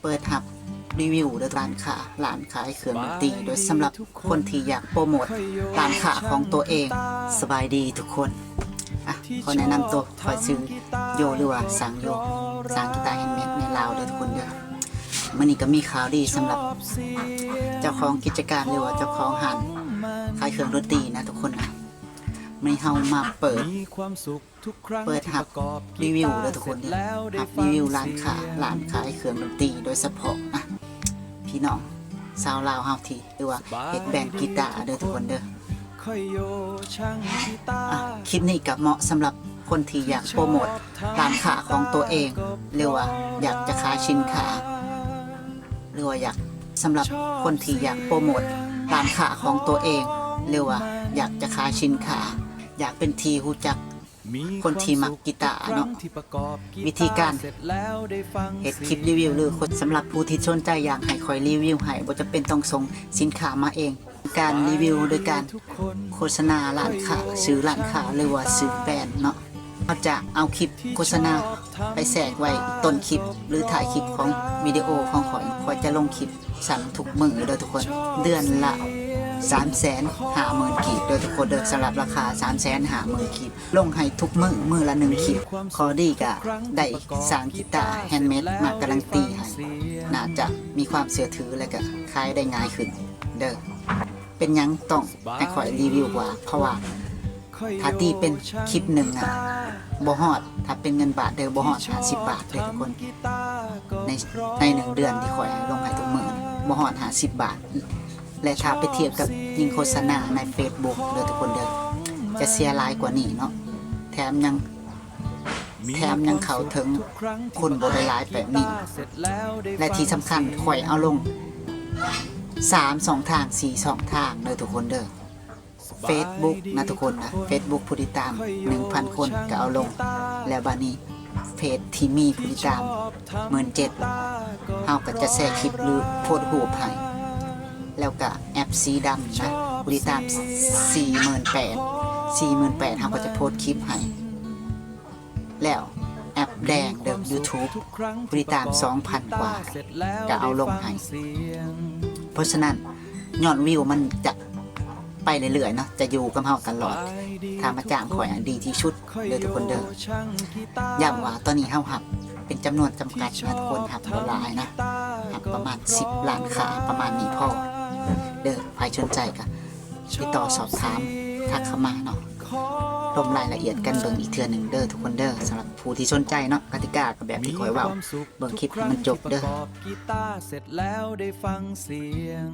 ເປີດຮັບຣີວິວເດີ ຮ້ານຄ້າ ຮ້ານຂາຍເຄື່ອງດົນຕີ ໂດຍສຳລັບຄົນທີ່ຢາກໂປຣໂມດຮ້ານຄ້າຂອງຕົວເອງ. ສະບາຍດີທຸກຄົນ. ອ່ະ ຂໍແນະນຳຕົວ ຂ້ອຍຊື່ໂຢ ຫຼືວ່າຊ່າງໂຢ ຊ່າງກີຕາແຮນເມດໃນລາວເດີທຸກຄົນເດີ. ມື້ນີ້ກໍມີຂ່າວດີສຳລັບເຈົ້າຂອງກິດຈະການ ຫຼືວ່າເຈົ້າຂອງຮ້ານຂາຍເຄື່ອງດົນຕີນະທຸກຄົນນະ. ມື້ນີ້ເຮົາມາເປີດ ເປີດຮັບຣີວິວເດີທຸກຄົນເດີ ຮັບຣີວິວຮ້ານຄ້າ ຮ້ານຂາຍເຄື່ອງດົນຕີໂດຍສະເພາະນະ ພີ່ນ້ອງຊາວລາວເຮົາທີ່ ຫຼືວ່າເຮັດແບນກີຕາເດີທຸກຄົນເດີ. ອ່ະ ຄລິບນີ້ກໍເໝາະສຳລັບຄົນທີ່ຢາກໂປຣໂມດຮ້ານຄ້າຂອງຕົວເອງ ຫຼືວ່າຢາກຈະຂາຍສິນຄ້າ ຫຼືວ່າຢາກ ສຳລັບຄົນທີ່ຢາກໂປຣໂມດຮ້ານຄ້າຂອງຕົວເອງ ຫຼືວ່າຢາກຈະຂາຍສິນຄ້າ ຢາກເປັນທີ່ຮູ້ຈັກ ຄົນທີ່ມັກກີຕາເນາະ. ວິທີການເຮັດຄລິບຣີວິວ ຫຼື ສຳລັບຜູ້ທີ່ສົນໃຈຢາກໃຫ້ຂ້ອຍຣີວິວໃຫ້ ບໍ່ຈຳເປັນຕ້ອງສົ່ງສິນຄ້າມາເອງ. ການຣີວິວໂດຍການໂຄສະນາຮ້ານຄ້າ ຊື່ຮ້ານຄ້າ ຫຼືວ່າຊື່ແບຣນເນາະ. ເຮົາຈະເອົາຄລິບໂຄສະນາໄປແຊກໄວ້ຕົ້ນຄລິບ ຫຼື ທ້າຍຄລິບຂອງວິດີໂອຂອງຂ້ອຍ. ຂ້ອຍຈະລົງຄລິບສັ້ນທຸກມື້ເດີທຸກຄົນ ເດືອນລະສາມແສນຫ້າໝື່ນກີບເດີທຸກຄົນເດີ. ສຳລັບລາຄາສາມແສນຫ້າໝື່ນກີບ ລົງໃຫ້ທຸກມື້ ມື້ລະໜຶ່ງຄລິບ. ຂໍ້ດີກະໄດ້ຊ່າງກີຕາແຮນເມດມາກາຣັນຕີໃຫ້ ໜ້າຈະມີຄວາມເຊື່ອຖື ແລະກະຂາຍໄດ້ງ່າຍຂຶ້ນເດີ. ເປັນຫຍັງຕ້ອງໃຫ້ຂ້ອຍຣີວິວວ່າ ເພາະວ່າຖ້າຕີເປັນຄລິບໜຶ່ງນະ ບໍ່ຮອດ ຖ້າເປັນເງິນບາດເດີ ບໍ່ຮອດຫ້າສິບບາດເດີທຸກຄົນ. ໃນ ໃນໜຶ່ງເດືອນທີ່ຂ້ອຍລົງໃຫ້ທຸກມື້ນະ ບໍ່ຮອດຫ້າສິບບາດ. ແລະ ຖ້າໄປທຽບກັບຍິງໂຄສະນາໃນເຟສບຸກເດີທຸກຄົນເດີ ຈະເສຍຫຼາຍກວ່ານີ້ເນາະ. ແຖມຍັງ ແຖມຍັງເຂົ້າເຖິງຄົນບໍ່ໄດ້ຫຼາຍແບບນີ້ ແລະ ທີ່ສຳຄັນຂ້ອຍເອົາລົງສາມຊ່ອງທາງ ສີ່ຊ່ອງທາງເດີທຸກຄົນເດີ. ເຟສບຸກນະທຸກຄົນນະ ເຟສບຸກຜູ້ຕິດຕາມໜຶ່ງພັນຄົນກໍເອົາລົງ ແລ້ວບາດນີ້ເຟສທີ່ມີຜູ້ຕິດຕາມໝື່ນເຈັດ ເຮົາກໍຈະແຊຄລິບ ຫຼື ໂພສຮູບໃຫ້. ແລ້ວກະແອັບສີດຳນະ ຜູ້ຕິດຕາມສີ່ໝື່ນແປດ ສີ່ໝື່ນແປດ ເຮົາກໍຈະໂພສຄລິບໃຫ້. ແລ້ວແອັບແດງເດີ ຢູທູບ ຜູ້ຕິດຕາມສອງພັນກວ່າ ກະເອົາລົງໃຫ້. ເພາະສະນັ້ນຍອດວິວມັນຈະໄປເລື້ອຍໆເນາະ ຈະຢູ່ກັບເຮົາຕະຫຼອດ. ຖ້າມາຈ້າງຂ້ອຍອະ ດີທີ່ສຸດເດີທຸກຄົນເດີ. ຢ້ຳວ່າຕອນນີ້ເຮົາຮັບເປັນຈຳນວນຈຳກັດນະທຸກຄົນ ຮັບບໍ່ຫຼາຍນະ ຮັບປະມານສິບລ້ານຄ້າ ປະມານນີ້ພໍເດີ. ໃຜສົນໃຈກະຕິດຕໍ່ສອບຖາມ ທັກເຂົ້າມາເນາະ ລົມລາຍລະອຽດກັນເບິ່ງອີກເທື່ອໜຶ່ງເດີທຸກຄົນເດີ. ສຳລັບຜູ້ທີ່ສົນໃຈເນາະ ກະຕິກາກໍແບບທີ່ຂ້ອຍເວົ້າ ເບິ່ງຄລິບໃຫ້ມັນຈົບເດີ. ມີຄວາມສຸກທຸກຄັ້ງທີ່ປະກອບກີຕາເສັດແລ້ວໄດ້ຟັງສຽງ